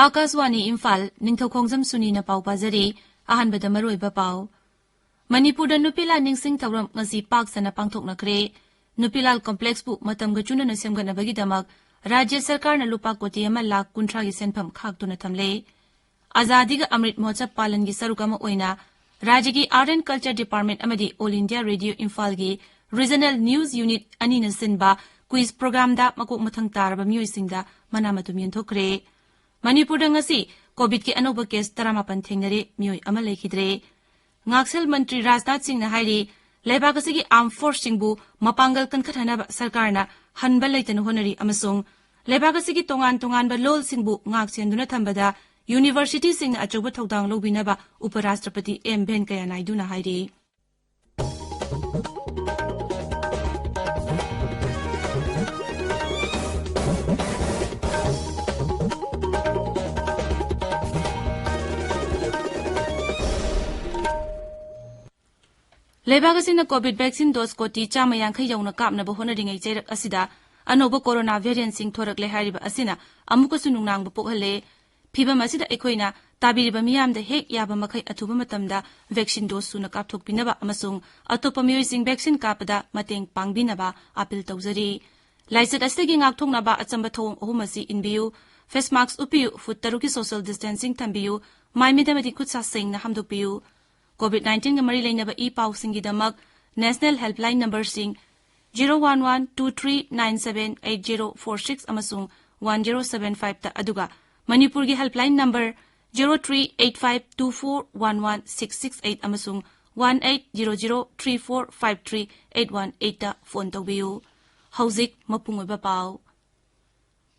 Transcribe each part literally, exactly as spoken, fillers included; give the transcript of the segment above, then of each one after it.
ꯑꯥꯀꯥꯁꯋꯥꯅꯤ ꯏꯝꯐꯥꯜ, ꯅꯤꯡꯊꯧꯈꯣꯡꯖꯝ ꯁꯨꯅꯤꯅ ꯄꯥꯎ ꯄꯥꯖꯔꯤ꯫ ꯑꯍꯥꯟꯕꯗ ꯃꯔꯨꯑꯣꯏꯕ ꯄꯥꯎ꯫ ꯃꯅꯤꯄꯨꯔꯗ ꯅꯨꯄꯤꯂꯥꯜ ꯅꯤꯡꯁꯤꯡ ꯊꯧꯔꯝ ꯉꯁꯤ ꯄꯥꯛ ꯁꯟꯅ ꯄꯥꯡꯊꯣꯛꯅꯈ꯭ꯔꯦ꯫ ꯅꯨꯄꯤꯂꯥꯜ ꯀꯣꯝꯄ꯭ꯂꯦꯛꯁꯄꯨ ꯃꯇꯝꯒ ꯆꯨꯅꯅ ꯁꯦꯝꯒꯠꯅꯕꯒꯤꯗꯃꯛ ꯔꯥꯖ꯭ꯌ ꯁꯔꯀꯥꯔꯅ ꯂꯨꯄꯥ ꯀꯣꯇꯤ ꯑꯃ ꯂꯥꯈ ꯀꯨꯟꯊ꯭ꯔꯥꯒꯤ ꯁꯦꯟꯐꯝ ꯈꯥꯛꯇꯨꯅ ꯊꯝꯂꯦ꯫ ꯑꯖꯥꯗꯤ ꯀꯥ ꯑꯃ꯭ꯔꯤꯠ ꯃꯍꯣꯠꯁꯕ ꯄꯥꯂꯟꯒꯤ ꯁꯔꯨꯛ ꯑꯃ ꯑꯣꯏꯅ ꯔꯥꯖ꯭ꯌꯒꯤ Art and Culture Department ꯑꯃꯗꯤ All India Radio ꯏꯝꯐꯥꯜꯒꯤ Regional News Unit ꯑꯅꯤꯅ ꯁꯤꯟꯕ quiz programꯗ ꯃꯀꯣꯛ ꯃꯊꯪ ꯇꯥꯔꯕ ꯃꯤꯑꯣꯏꯁꯤꯡꯗ ꯃꯅꯥ ꯃꯊꯨꯝ ꯌꯦꯟꯊꯣꯛꯈ꯭ꯔꯦ꯫ ꯃꯅꯤꯄꯨꯔꯗ ꯉꯁꯤ ꯀꯣꯚꯤꯗꯀꯤ ꯑꯅꯧꯕ ꯀꯦꯁ ꯇꯔꯥꯃꯥꯄꯟ ꯊꯦꯡꯅꯔꯦ, ꯃꯤꯑꯣꯏ ꯑꯃ ꯂꯩꯈꯤꯗ꯭ꯔꯦ꯫ ꯉꯥꯛꯁꯦꯜ ꯃꯟꯇ꯭ꯔꯤ ꯔꯥꯖꯅꯥꯊ ꯁꯤꯡꯅ ꯍꯥꯏꯔꯤ, ꯂꯩꯕꯥꯛ ꯑꯁꯤꯒꯤ armed forceꯁꯤꯡꯕꯨ ꯃꯄꯥꯡꯒꯜ ꯀꯟꯈꯠꯍꯟꯅꯕ ꯁꯔꯀꯥꯔꯅ ꯍꯟꯕ ꯂꯩꯇꯅ ꯍꯣꯠꯅꯔꯤ ꯑꯃꯁꯨꯡ ꯂꯩꯕꯥꯛ ꯑꯁꯤꯒꯤ ꯇꯣꯉꯥꯟ ꯇꯣꯉꯥꯟꯕ ꯂꯣꯜꯁꯤꯡꯕꯨ ꯉꯥꯛ ꯁꯦꯟꯗꯨꯅ ꯊꯝꯕꯗ universityꯁꯤꯡꯅ ꯑꯆꯧꯕ ꯊꯧꯗꯥꯡ ꯂꯧꯕꯤꯅꯕ ꯎꯄ ꯔꯥꯁꯇ꯭ꯔꯄꯇꯤ ꯑꯦꯝ ꯚꯦꯟꯀꯌꯥ ꯅꯥꯏꯗꯨꯅ ꯍꯥꯏꯔꯤ꯫ ꯂꯩꯕꯥꯛ ꯑꯁꯤꯅ ꯀꯣꯚꯤꯗ ꯚꯦꯛꯁꯤꯟ ꯗꯣꯁ ꯀꯣꯇꯤ ꯆꯥꯝꯃ ꯌꯥꯡꯈꯩ ꯌꯧꯅ ꯀꯥꯞꯅꯕ ꯍꯣꯠꯅꯔꯤꯉꯩ ꯆꯩꯔꯛ ꯑꯁꯤꯗ ꯑꯅꯧꯕ ꯀꯣꯔꯣꯅꯥ ꯚꯦꯔꯤꯌꯦꯟꯠꯁꯤꯡ ꯊꯣꯔꯛꯂꯦ ꯍꯥꯏꯔꯤꯕ ꯑꯁꯤꯅ ꯑꯃꯨꯛꯀꯁꯨ ꯅꯨꯡꯅꯥꯡꯕ ꯄꯣꯛꯍꯜꯂꯦ꯫ ꯐꯤꯚꯝ ꯑꯁꯤꯗ ꯑꯩꯈꯣꯏꯅ ꯇꯥꯕꯤꯔꯤꯕ ꯃꯤꯌꯥꯝꯗ ꯍꯦꯛ ꯌꯥꯕ ꯃꯈꯩ ꯑꯊꯨꯕ ꯃꯇꯝꯗ ꯚꯦꯛꯁꯤꯟ ꯗꯣꯁ ꯁꯨꯅ ꯀꯥꯞꯊꯣꯛꯄꯤꯅꯕ ꯑꯃꯁꯨꯡ ꯑꯇꯣꯞꯄ ꯃꯤꯑꯣꯏꯁꯤꯡ ꯚꯦꯛꯁꯤꯟ ꯀꯥꯞꯄꯗ ꯃꯇꯦꯡ ꯄꯥꯡꯕꯤꯅꯕ ꯑꯥꯄꯤꯜ ꯇꯧꯖꯔꯤ꯫ ꯂꯥꯏꯆꯠ ꯑꯁꯤꯗꯒꯤ ꯉꯥꯛꯊꯣꯛꯅꯕ ꯑꯆꯝꯕ ꯊꯧꯑꯣꯡ ꯑꯍꯨꯝ ꯑꯁꯤ ꯏꯟꯕꯤꯌꯨ꯫ Face mask ꯎꯞꯄꯤꯌꯨ, ꯐꯨꯠ ꯇꯔꯨꯛꯀꯤ social distancing ꯊꯝꯕꯤꯌꯨ, ꯃꯥꯏ ꯃꯤꯠ ꯑꯃꯗꯤ ꯈꯨꯠ ꯁꯥ ꯁꯦꯡꯅ ꯍꯥꯝꯗꯣꯛꯄꯤꯌꯨ꯫ ꯀꯣꯚꯤꯗ ꯅꯥꯏꯟꯇꯤꯟꯒ ꯃꯔꯤ ꯂꯩꯅꯕ E ꯄꯥꯎꯁꯤꯡꯒꯤꯗꯃꯛ National Helpline numberꯁꯤꯡ zero one one two three nine seven eight zero four six ꯑꯃꯁꯨꯡ one zero seven five ꯇ, ꯑꯗꯨꯒ ꯃꯅꯤꯄꯨꯔꯒꯤ helpline number zero three eight five two four one one six six eight ꯑꯃꯁꯨꯡ one eight zero zero three four five three eight one eight ꯇ phone ꯇꯧꯕꯤꯌꯨ꯫ ꯍꯧꯖꯤꯛ ꯃꯄꯨꯡ ꯑꯣꯏꯕ ꯄꯥꯎ꯫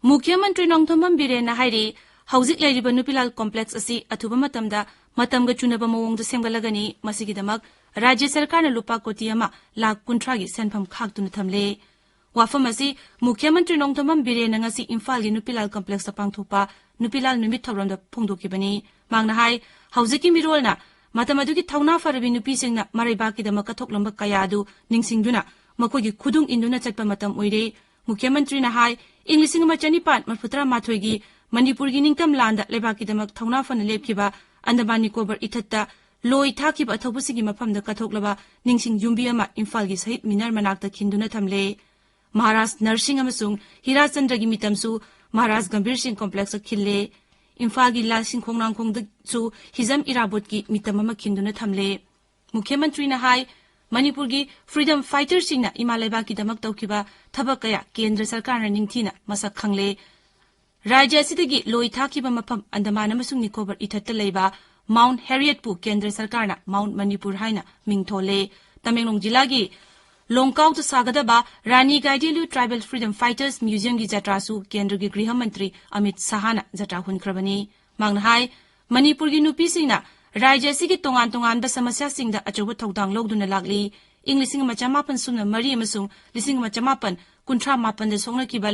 ꯃꯨꯈ꯭ꯌ ꯃꯟꯇ꯭ꯔꯤ ꯅꯣꯡꯊꯣꯝꯕꯝ ꯕꯤꯔꯦꯟꯅ ꯍꯥꯏꯔꯤ, ꯍꯧꯖꯤꯛ ꯂꯩꯔꯤꯕ ꯅꯨꯄꯤꯂꯥꯜ ꯀꯣꯝꯄ꯭ꯂꯦꯛꯁ ꯑꯁꯤ ꯑꯊꯨꯕ ꯃꯇꯝꯗ ꯃꯇꯝꯒ ꯆꯨꯅꯕ ꯃꯑꯣꯡꯗ ꯁꯦꯝꯒꯠꯂꯒꯅꯤ꯫ ꯃꯁꯤꯒꯤꯗꯃꯛ ꯔꯥꯖ꯭ꯌ ꯁꯔꯀꯥꯔꯅ ꯂꯨꯄꯥ ꯀꯣꯇꯤ ꯑꯃ ꯂꯥꯈ ꯀꯨꯟꯊ꯭ꯔꯥꯒꯤ ꯁꯦꯟꯐꯝ ꯈꯥꯛꯇꯨꯅ ꯊꯝꯂꯦ꯫ ꯋꯥꯐꯝ ꯑꯁꯤ ꯃꯨꯈ꯭ꯌ ꯃꯟꯇ꯭ꯔꯤ ꯅꯣꯡꯊꯣꯝꯕꯝ ꯕꯤꯔꯦꯟꯅ ꯉꯁꯤ ꯏꯝꯐꯥꯜꯒꯤ ꯅꯨꯄꯤꯂꯥꯜ ꯀꯝꯄ꯭ꯂꯦꯛꯁꯇ ꯄꯥꯡꯊꯣꯛꯄ ꯅꯨꯄꯤꯂꯥꯜ ꯅꯨꯃꯤꯠ ꯊꯧꯔꯝꯗ ꯐꯣꯡꯗꯣꯛꯈꯤꯕꯅꯤ꯫ ꯃꯍꯥꯛꯅ ꯍꯥꯏ, ꯍꯧꯖꯤꯛꯀꯤ ꯃꯤꯔꯣꯜꯅ ꯃꯇꯝ ꯑꯗꯨꯒꯤ ꯊꯧꯅꯥ ꯐꯔꯕꯤ ꯅꯨꯄꯤꯁꯤꯡꯅ ꯃꯔꯩꯕꯥꯛꯀꯤꯗꯃꯛ ꯀꯠꯊꯣꯛꯂꯝꯕ ꯀꯌꯥ ꯑꯗꯨ ꯅꯤꯡꯁꯤꯡꯗꯨꯅ ꯃꯈꯣꯏꯒꯤ ꯈꯨꯗꯨꯡ ꯏꯟꯗꯨꯅ ꯆꯠꯄ ꯃꯇꯝ ꯑꯣꯏꯔꯦ꯫ ꯃꯨꯈ꯭ꯌ ꯃꯟꯇ꯭ꯔꯤꯅ ꯍꯥꯏ, ꯏꯪ ꯂꯤꯁꯤꯡ ꯑꯃ ꯆꯅꯤꯄꯥꯟ ꯃꯔꯤꯐꯨ ꯇꯔꯥ ꯃꯥꯊꯣꯏꯒꯤ ꯃꯅꯤꯄꯨꯔꯒꯤ ꯅꯤꯡꯇꯝ ꯂꯥꯟꯗ ꯂꯩꯕꯥꯛꯀꯤꯗꯃꯛ ꯊꯧꯅꯥ ꯐꯅ ꯂꯦꯞꯈꯤꯕ ꯑꯟꯗꯃꯥꯟ ꯅꯤꯀꯣꯕꯔ ꯏꯊꯠꯇ ꯂꯣꯏ ꯊꯥꯈꯤꯕ ꯑꯊꯧꯕꯁꯤꯡꯒꯤ ꯃꯐꯝꯗ ꯀꯠꯊꯣꯛꯂꯕ ꯅꯤꯡꯁꯤꯡ ꯌꯨꯝꯕꯤ ꯑꯃ ꯏꯝꯐꯥꯜꯒꯤ ꯁꯍꯤꯗ ꯃꯤꯅꯔ ꯃꯅꯥꯛꯇ ꯈꯤꯟꯗꯨꯅ ꯊꯝꯂꯦ꯫ ꯃꯍꯥꯔꯥꯖ ꯅꯔꯁꯤꯡ ꯑꯃꯁꯨꯡ ꯍꯤꯔꯥꯆꯟꯗ꯭ꯔꯒꯤ ꯃꯤꯇꯝꯁꯨ ꯃꯍꯥꯔꯥꯖ ꯒꯝꯚꯤꯔ ꯁꯤꯡ ꯀꯣꯝꯄ꯭ꯂꯦꯛꯁꯇ ꯈꯤꯜꯂꯦ꯫ ꯏꯝꯐꯥꯜꯒꯤ ꯂꯥꯁꯤꯡ ꯈꯣꯡꯅꯥꯡꯈꯣꯡꯗꯁꯨ ꯍꯤꯖꯝ ꯏꯔꯥꯕꯣꯠꯀꯤ ꯃꯤꯇꯝ ꯑꯃ ꯈꯤꯟꯗꯨꯅ ꯊꯝꯂꯦ꯫ ꯃꯨꯈ꯭ꯌ ꯃꯟꯇ꯭ꯔꯤꯅ ꯍꯥꯏ, ꯃꯅꯤꯄꯨꯔꯒꯤ ꯐ꯭ꯔꯤꯗꯝ ꯐꯥꯏꯇꯔꯁꯤꯡꯅ ꯏꯃꯥ ꯂꯩꯕꯥꯛꯀꯤꯗꯃꯛ ꯇꯧꯈꯤꯕ ꯊꯕꯛ ꯀꯌꯥ ꯀꯦꯟꯗ꯭ꯔ ꯁꯔꯀꯥꯔꯅ ꯅꯤꯡꯊꯤꯅ ꯃꯁꯛ ꯈꯪꯂꯦ꯫ ꯔꯥꯖ꯭ꯌ ꯑꯁꯤꯗꯒꯤ ꯂꯣꯏ ꯊꯥꯈꯤꯕ ꯃꯐꯝ ꯑꯟꯗꯃꯥꯟ ꯑꯃꯁꯨꯡ ꯅꯤꯀꯣꯕꯔ ꯏꯊꯠꯇ ꯂꯩꯕ ꯃꯥꯎꯟꯠ ꯍꯦꯔꯤꯌꯠꯄꯨ ꯀꯦꯟꯗ꯭ꯔ ꯁꯔꯀꯥꯔꯅ ꯃꯥꯎꯟꯠ ꯃꯅꯤꯄꯨꯔ ꯍꯥꯏꯅ ꯃꯤꯡ ꯊꯣꯜꯂꯦ꯫ ꯇꯃꯦꯡꯂꯣꯡ ꯖꯤꯂꯥꯒꯤ ꯂꯣꯡꯀꯥꯎꯗ ꯁꯥꯒꯗꯕ ꯔꯥꯅꯤ ꯒꯥꯏꯗꯦꯂꯨ ꯇ꯭ꯔꯥꯏꯕꯦꯜ ꯐ꯭ꯔꯤꯗꯝ ꯐꯥꯏꯇꯔꯁ ꯃ꯭ꯌꯨꯖꯤꯌꯝꯒꯤ ꯖꯇ꯭ꯔꯥꯁꯨ ꯀꯦꯟꯗ꯭ꯔꯒꯤ ꯒ꯭ꯔꯤꯍ ꯃꯟꯇ꯭ꯔꯤ ꯑꯃꯤꯠ ꯁꯥꯍꯅ ꯖꯇ꯭ꯔꯥ ꯍꯨꯟꯈ꯭ꯔꯕꯅꯤ꯫ ꯃꯍꯥꯛꯅ ꯍꯥꯏ, ꯃꯅꯤꯄꯨꯔꯒꯤ ꯅꯨꯄꯤꯁꯤꯡꯅ ꯔꯥꯖ꯭ꯌ ꯑꯁꯤꯒꯤ ꯇꯣꯉꯥꯟ ꯇꯣꯉꯥꯟꯕ ꯁꯃꯁ꯭ꯌꯥꯁꯤꯡꯗ ꯑꯆꯧꯕ ꯊꯧꯗꯥꯡ ꯂꯧꯗꯨꯅ ꯂꯥꯛꯂꯤ꯫ ꯏꯪ ꯂꯤꯁꯤꯡ ꯑꯃ ꯆꯃꯥꯄꯟ ꯁꯨꯞꯅ ꯃꯔꯤ ꯑꯃꯁꯨꯡ ꯂꯤꯁꯤꯡ ꯑꯃ ꯆꯃꯥꯄꯟ ꯀꯨꯟꯊ꯭ꯔꯥ ꯃꯥꯄꯟꯗ ꯁꯣꯛꯅꯈꯤꯕ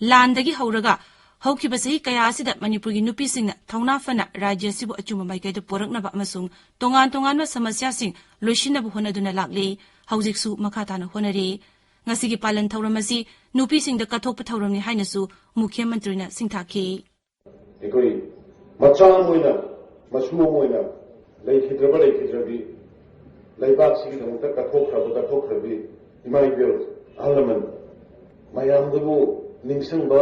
ꯂꯥꯟꯗꯒꯤ ꯍꯧꯔꯒ ꯍꯧꯈꯤꯕ ꯆꯍꯤ ꯀꯌꯥ ꯑꯁꯤꯗ ꯃꯅꯤꯄꯨꯔꯒꯤ ꯅꯨꯄꯤꯁꯤꯡꯅ ꯊꯧꯅꯥ ꯐꯅ ꯔꯥꯖ꯭ꯌ ꯑꯁꯤꯕꯨ ꯑꯆꯨꯝꯕ ꯃꯥꯏꯀꯩꯗ ꯄꯨꯔꯛꯅꯕ ꯑꯃꯁꯨꯡ ꯇꯣꯉꯥꯟ ꯇꯣꯉꯥꯟꯕ ꯁꯃꯁ꯭ꯌꯥꯁꯤꯡ ꯂꯣꯏꯁꯤꯟꯅꯕ ꯍꯣꯠꯅꯗꯨꯅ ꯂꯥꯛꯂꯤ꯫ ꯍꯧꯖꯤꯛꯁꯨ ꯃꯈꯥ ꯇꯥꯅ ꯍꯣꯠꯅꯔꯤ꯫ ꯉꯁꯤꯒꯤ ꯄꯥꯂꯟ ꯊꯧꯔꯝ ꯑꯁꯤ ꯅꯨꯄꯤꯁꯤꯡꯗ ꯀꯠꯊꯣꯛꯄ ꯊꯧꯔꯝꯅꯤ ꯍꯥꯏꯅꯁꯨ ꯃꯨꯈ꯭ꯌ ꯃꯟꯇ꯭ꯔꯤꯅ ꯁꯤꯡꯊꯥꯈꯤ꯫ ꯑꯩꯈꯣꯏ ꯃꯆꯥ ꯑꯃ ꯑꯣꯏꯅ, ꯃꯁꯨ ꯑꯃ ꯑꯣꯏꯅ ꯂꯩꯈꯤꯗ꯭ꯔꯕ ꯂꯩꯈꯤꯗ꯭ꯔꯕꯤ, ꯂꯩꯕꯥꯛꯁꯤꯒꯤꯗꯃꯛꯇ ꯀꯠꯊꯣꯛꯈ꯭ꯔꯕ ꯀꯠꯊꯣꯛꯈ꯭ꯔꯕꯤ ꯏꯃꯥ ꯏꯕꯦꯜ ꯑꯍꯜ ꯂꯃꯟ ꯃꯌꯥꯝꯗꯨꯕꯨ ꯅꯤꯡꯁꯤꯡꯕ,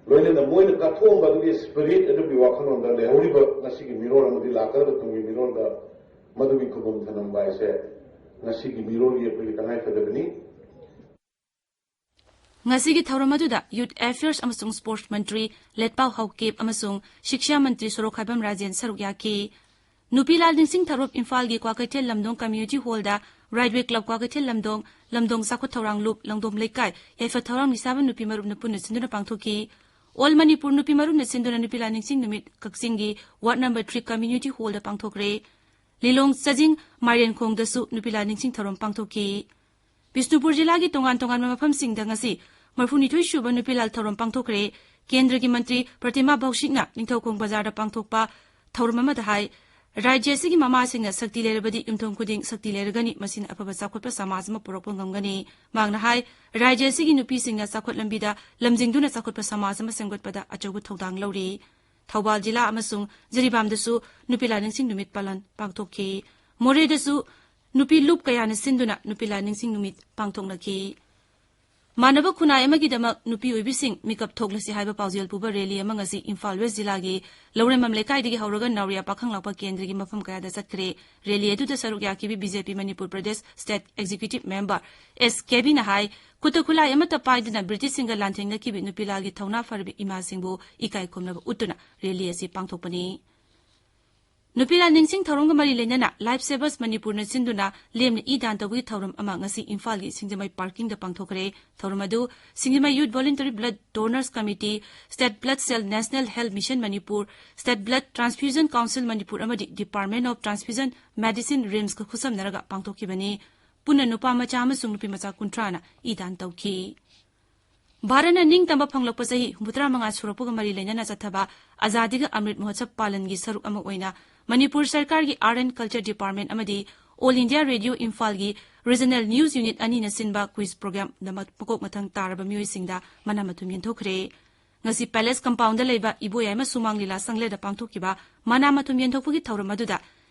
ꯂꯣꯏꯅꯅ ꯃꯣꯏꯅ ꯀꯠꯊꯣꯛꯑꯝꯕ ꯑꯗꯨꯒꯤ ꯁ꯭ꯄꯤꯔꯤꯠ ꯑꯗꯨꯒꯤ ꯋꯥꯈꯜꯂꯣꯟꯗ ꯂꯩꯍꯧꯔꯤꯕ ꯉꯁꯤꯒꯤ ꯃꯤꯔꯣꯜ ꯑꯃꯗꯤ ꯂꯥꯛꯀꯗꯕ ꯇꯨꯡꯒꯤ ꯃꯤꯔꯣꯜꯗ ꯃꯗꯨꯒꯤ ꯈꯨꯕꯝ ꯊꯝꯂꯝꯕ ꯍꯥꯏꯁꯦ ꯉꯁꯤꯒꯤ ꯃꯤꯔꯣꯜꯒꯤ ꯑꯩꯈꯣꯏꯒꯤ ꯇꯉꯥꯏ ꯐꯗꯕꯅꯤ꯫ ꯉꯁꯤꯒꯤ ꯊꯧꯔꯝ ꯑꯗꯨꯗ ꯌꯨꯊ ꯑꯦꯐꯤꯌꯔꯁ ꯑꯃꯁꯨꯡ ꯁ꯭ꯄꯣꯔꯠꯁ ꯃꯟꯇ꯭ꯔꯤ ꯂꯦꯠꯄꯥꯎ ꯍꯥꯎꯀꯤꯞ ꯑꯃꯁꯨꯡ ꯁꯤꯛꯁꯥ ꯃꯟꯇ꯭ꯔꯤ ꯁꯣꯔꯣꯛꯈꯥꯏꯕꯝ ꯔꯥꯖꯦꯟ ꯁꯔꯨꯛ ꯌꯥꯈꯤ꯫ ꯅꯨꯄꯤ ꯂꯥꯜ ꯅꯤꯡꯁꯤꯡ ꯊꯧꯔꯝ ꯏꯝꯐꯥꯜꯒꯤ ꯀ꯭ꯋꯥꯀꯩꯊꯦꯜ ꯂꯝꯗꯣꯡ ꯀꯝꯃ꯭ꯌꯨꯅꯤꯇꯤ ꯍꯣꯜꯗ ꯔꯥꯏꯠꯋꯦ ꯀ꯭ꯂꯕ ꯀ꯭ꯋꯥꯀꯩꯊꯦꯜ ꯂꯝꯗꯣꯡ, ꯂꯝꯗꯣꯡ ꯆꯥꯎꯈꯠ ꯊꯧꯔꯥꯡ ꯂꯨꯞ, ꯂꯝꯗꯣꯡ ꯂꯩꯀꯥꯏ, ꯌꯥꯏꯐ ꯊꯧꯔꯥꯡ ꯅꯤꯁꯥꯕ ꯅꯨꯄꯤ ꯃꯔꯨꯞꯅ ꯄꯨꯟꯅ ꯁꯤꯟꯗꯨꯅ ꯄꯥꯡꯊꯣꯛꯈꯤ꯫ ꯑꯣꯜ ꯃꯅꯤꯄꯨꯔ ꯅꯨꯄꯤ ꯃꯔꯨꯞꯅ ꯁꯤꯟꯗꯨꯅ ꯅꯨꯄꯤ ꯂꯥꯜ ꯅꯤꯡꯁꯤꯡ ꯅꯨꯃꯤꯠ ꯀꯛꯆꯤꯡꯒꯤ ꯋꯥꯔꯗ ꯅꯝꯕꯔ ꯊ꯭ꯔꯤ ꯀꯝꯃ꯭ꯌꯨꯅꯤꯇꯤ ꯍꯣꯜꯗ ꯄꯥꯡꯊꯣꯛꯈ꯭ꯔꯦ꯫ ꯂꯤꯂꯣꯡ ꯆꯥꯖꯤꯡ ꯃꯥꯏꯔꯦꯟꯈꯣꯡꯗꯁꯨ ꯅꯨꯄꯤ ꯂꯥꯜ ꯅꯤꯡꯁꯤꯡ ꯊꯧꯔꯝ ꯄꯥꯡꯊꯣꯛꯈꯤ꯫ ꯕꯤꯁꯅꯨꯄꯨꯔ ꯖꯤꯂꯥꯒꯤ ꯇꯣꯉꯥꯟ ꯇꯣꯉꯥꯟꯕ ꯃꯐꯝꯁꯤꯡꯗ ꯉꯁꯤ ꯃꯔꯐꯨꯅꯤꯊꯣꯏ ꯁꯨꯕ ꯅꯨꯄꯤ ꯂꯥꯜ ꯊꯧꯔꯝ ꯄꯥꯡꯊꯣꯛꯈ꯭ꯔꯦ꯫ ꯀꯦꯟꯗ꯭ꯔꯒꯤ ꯃꯟꯇ꯭ꯔꯤ ꯄ꯭ꯔꯇꯤꯃꯥ ꯕꯧꯁꯤꯛꯅ ꯅꯤꯡꯊꯧꯈꯣꯡ ꯕꯖꯥꯔꯗ ꯄꯥꯡꯊꯣꯛꯄ ꯊꯧꯔꯝ ꯑꯃꯗ ꯍꯥꯏ, ꯔꯥꯖ꯭ꯌ ꯑꯁꯤꯒꯤ ꯃꯃꯥꯁꯤꯡꯅ ꯁꯛꯇꯤ ꯂꯩꯔꯕꯗꯤ ꯌꯨꯝꯊꯣꯡ ꯈꯨꯗꯤꯡ ꯁꯛꯇꯤ ꯂꯩꯔꯒꯅꯤ, ꯃꯁꯤꯅ ꯑꯐꯕ ꯆꯥꯎꯈꯠꯄ ꯁꯃꯥꯖ ꯑꯃ ꯄꯨꯔꯛꯄ ꯉꯝꯒꯅꯤ꯫ ꯃꯍꯥꯛꯅ ꯍꯥꯏ, ꯔꯥꯖ꯭ꯌ ꯑꯁꯤꯒꯤ ꯅꯨꯄꯤꯁꯤꯡꯅ ꯆꯥꯎꯈꯠ ꯂꯝꯕꯤꯗ ꯂꯝꯖꯤꯡꯗꯨꯅ ꯆꯥꯎꯈꯠꯄ ꯁꯃꯥꯖ ꯑꯃ ꯁꯦꯝꯒꯠꯄꯗ ꯑꯆꯧꯕ ꯊꯧꯗꯥꯡ ꯂꯧꯔꯤ꯫ ꯊꯧꯕꯥꯜ ꯖꯤꯂꯥ ꯑꯃꯁꯨꯡ ꯖꯤꯔꯤꯕꯥꯝꯗꯁꯨ ꯅꯨꯄꯤ ꯂꯥꯟ ꯅꯤꯡꯁꯤꯡ ꯅꯨꯃꯤꯠ ꯄꯥꯂꯟ ꯄꯥꯡꯊꯣꯛꯈꯤ꯫ ꯃꯣꯔꯦꯗꯁꯨ ꯅꯨꯄꯤ ꯂꯨꯞ ꯀꯌꯥꯅ ꯁꯤꯟꯗꯨꯅ ꯅꯨꯄꯤ ꯂꯥꯟ ꯅꯤꯡꯁꯤꯡ ꯅꯨꯃꯤꯠ ꯄꯥꯡꯊꯣꯛꯅꯈꯤ꯫ ꯃꯥꯟꯅꯕ ꯈꯨꯟꯅꯥꯏ ꯑꯃꯒꯤꯗꯃꯛ ꯅꯨꯄꯤ ꯑꯣꯏꯕꯤꯁꯤꯡ ꯃꯤꯀꯞ ꯊꯣꯛꯂꯁꯤ ꯍꯥꯏꯕ ꯄꯥꯎꯖꯦꯜ ꯄꯨꯕ ꯔꯦꯂꯤ ꯑꯃ ꯉꯁꯤ ꯏꯝꯐꯥꯜ ꯋꯦꯁ ꯖꯤꯂꯥꯒꯤ ꯂꯧꯔꯦꯝꯕꯝ ꯂꯩꯀꯥꯏꯗꯒꯤ ꯍꯧꯔꯒ ꯅꯥꯎꯔꯤꯌꯥ ꯄꯥꯈꯪ ꯂꯥꯛꯄ ꯀꯦꯟꯗ꯭ꯔꯒꯤ ꯃꯐꯝ ꯀꯌꯥꯗ ꯆꯠꯈ꯭ꯔꯦ꯫ ꯔꯦꯂꯤ ꯑꯗꯨꯗ ꯁꯔꯨꯛ ꯌꯥꯈꯤꯕ BJP Manipur Pradesh state executive member S Kebina ꯍꯥꯏ, ꯈꯨꯠꯇ ꯈꯨꯠꯂꯥꯏ ꯑꯃꯠꯇ ꯄꯥꯏꯗꯅ ꯕ꯭ꯔꯤꯇꯤꯁꯁꯤꯡꯒ ꯂꯥꯟꯊꯦꯡꯅꯈꯤꯕ ꯅꯨꯄꯤ ꯂꯥꯜꯒꯤ ꯊꯧꯅꯥ ꯐꯔꯕ ꯏꯃꯥꯁꯤꯡꯕꯨ ꯏꯀꯥꯏ ꯈꯨꯝꯅꯕ ꯎꯠꯇꯨꯅ ꯔꯦꯂꯤ ꯑꯁꯤ ꯄꯥꯡꯊꯣꯛꯄꯅꯤ꯫ ꯅꯨꯄꯤ ꯂꯥꯟ ꯅꯤꯡꯁꯤꯡ ꯊꯧꯔꯝꯒ ꯃꯔꯤ ꯂꯩꯅꯅ ꯂꯥꯏꯐ ꯁꯦꯚꯔꯁ ꯃꯅꯤꯄꯨꯔꯅ ꯁꯤꯟꯗꯨꯅ ꯂꯦꯝꯅ ꯏ ꯗꯥꯟ ꯇꯧꯕꯒꯤ ꯊꯧꯔꯝ ꯑꯃ ꯉꯁꯤ ꯏꯝꯐꯥꯜꯒꯤ ꯁꯤꯡꯖꯃꯩ ꯄꯥꯔꯀꯤꯡꯗ ꯄꯥꯡꯊꯣꯛꯈ꯭ꯔꯦ꯫ ꯊꯧꯔꯝ ꯑꯗꯨ Singjamei youth voluntary blood donors committee, state blood cell national health mission Manipur, state blood transfusion council Manipur ꯑꯃꯗꯤ ꯗꯤꯄꯥꯔꯠꯃꯦꯟ ꯑꯣꯐ ꯇ꯭ꯔꯥꯟꯁꯐ꯭ꯌꯨꯖꯟ ꯃꯦꯗꯤꯁꯤꯟ ꯔꯤꯝꯁꯀ ꯈꯨꯠꯁꯝꯅꯔꯒ ꯄꯥꯡꯊꯣꯛꯈꯤꯕꯅꯤ꯫ ꯄꯨꯟꯅ ꯅꯨꯄꯥ ꯃꯆꯥ ꯑꯃꯁꯨꯡ ꯅꯨꯄꯤ ꯃꯆꯥ ꯀꯨꯟꯊ꯭ꯔꯥꯅ ꯏ ꯗꯥꯟ ꯇꯧꯈꯤ꯫ ꯚꯥꯔꯠꯅ ꯅꯤꯡꯇꯝꯕ ꯐꯪꯂꯛꯄ ꯆꯍꯤ ꯍꯨꯝꯐꯨꯇꯔꯥ ꯃꯉꯥ ꯁꯨꯔꯛꯄꯒ ꯃꯔꯤ ꯂꯩꯅꯅ ꯆꯠꯊꯕ ꯑꯖꯥꯗꯤ ꯀꯥ ꯑꯃ꯭ꯔꯤꯠ ꯃꯍꯣꯠꯁꯕ ꯄꯥꯂꯟꯒꯤ ꯁꯔꯨꯛ ꯑꯃ ꯑꯣꯏꯅ ꯃꯅꯤꯄꯨꯔ ꯁꯔꯀꯥꯔꯒꯤ ꯑꯥꯔꯠ ꯑꯦꯟ ꯀꯜꯆꯔ ꯗꯤꯄꯥꯔꯠꯃꯦꯟꯠ ꯑꯃꯗꯤ ꯑꯣꯜ ꯏꯟꯗꯤꯌꯥ ꯔꯦꯗꯤꯑꯣ ꯏꯝꯐꯥꯜꯒꯤ ꯔꯤꯖꯅꯦꯜ ꯅ꯭ꯌꯨꯁ ꯌꯨꯅꯤꯠ ꯑꯅꯤꯅ ꯁꯤꯟꯕ ꯀ꯭ꯋꯤꯖ ꯄ꯭ꯔꯣꯒ꯭ꯔꯥꯝꯗ ꯃ-, ꯃꯀꯣꯛ ꯃꯊꯪ ꯇꯥꯔꯕ ꯃꯤꯑꯣꯏꯁꯤꯡꯗ ꯃꯅꯥ ꯃꯊꯨꯝ ꯌꯦꯟꯊꯣꯛꯈ꯭ꯔꯦ꯫ ꯉꯁꯤ ꯄꯦꯂꯦꯁ ꯀꯝꯄꯥꯎꯟꯗ ꯂꯩꯕ ꯏꯕꯣꯌꯥꯏꯃ ꯁꯨꯃꯥꯡ ꯂꯤꯂꯥ ꯁꯪꯂꯦꯟꯗ ꯄꯥꯡꯊꯣꯛꯈꯤꯕ ꯃꯅꯥ ꯃꯊꯨꯝ ꯌꯦꯟꯊꯣꯛꯄꯒꯤ ꯊꯧꯔꯝ ꯑꯗꯨꯗ